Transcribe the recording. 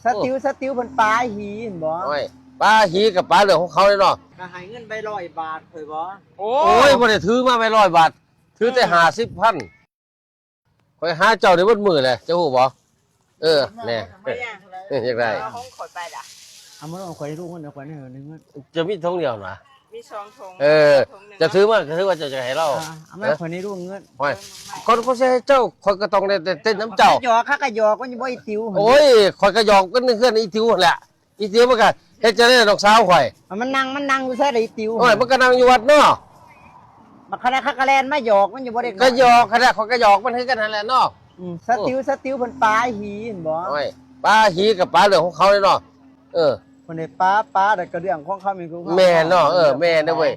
ສະຕິວ ສະຕິວເພິ່ນປາຫີເຫັນບໍ່? ໂອ້ຍ ປາຫີກໍປາເລື່ອງຂອງເຂົາເດ້ເນາະ. ກໍໃຫ້ເງິນໄປຮ້ອຍບາດຂ້ອຍບໍ່? ໂອ້ຍ ບໍ່ໄດ້ຖືມາໄປຮ້ອຍບາດ ຖືແຕ່ຫ້າສິບພັນ. ຂ້ອຍຫາເຈົ້າໄດ້ເບິດມື້ແຫຼະ ເຈົ້າຮູ້ບໍ່? ເອີ ແນ່ ເອີ ຢາກໄດ້ ເອົາຂອງຂ້ອຍໄປລະ. ເອົາມາລອງຂ້ອຍລູກເງິນ ເອົາຂ້ອຍໃນເງິນ ຈະມີຖົງດຽວນະ? ມີສອງຖົງ. ເອີ ເຈົ້າຖືມາ ກໍຖືວ່າເຈົ້າຈະໃຫ້ລາວ. ເອົາມາຂ້ອຍໃນລູກເງິນ. ໂອ້ຍ ກ່ອນຂ້ອຍຊິໃຫ້ເຈົ້າ ຂ້ອຍກໍຕ້ອງໄດ້ເຕັ້ນນຳເຈົ້າ. ຢອກ ຂ້າກໍຢອກມັນຢູ່ບໍ່ອີຕິວ. ໂອ້ຍ ຂ້ອຍກໍຢອກກັນໃນເຮືອນອີຕິວຫັ້ນແຫຼະ. ອີຕິວມັນກໍເຮັດຈັ່ງໃດນ້ອງສາວຂ້ອຍ? ມັນນັ່ງ ມັນນັ່ງຢູ່ໃສລະອີຕິວ? ໂອ້ຍ ມັນກໍນັ່ງຢູ່ວັດເນາະ. ບັກຂະນະ ຂ້າກໍແລ່ນມາຢອກມັນຢູ່ບໍ່ໄດ້. ກໍຢອກຫັ້ນແຫຼະ ຂ້ອຍກໍຢອກມັນຄືກັນຫັ້ນແຫຼະເນາະ. ອືມ ສະຕິວ ສະຕິວເພິ່ນປາຫີເຫັນບໍ່? ໂອ້ຍ ປາຫີກໍປາເລື່ອງຂອງເຂົາເດ້ເນາະ. ເອີ ເພິ່ນໄດ້ປາ ປາແລ້ວກໍເລື່ອງຂອງເຂົາແມ່ນຄືເຂົາ. ແມ່ນເນາະ ເອີ ແມ່ນເດ້ເວີຍ.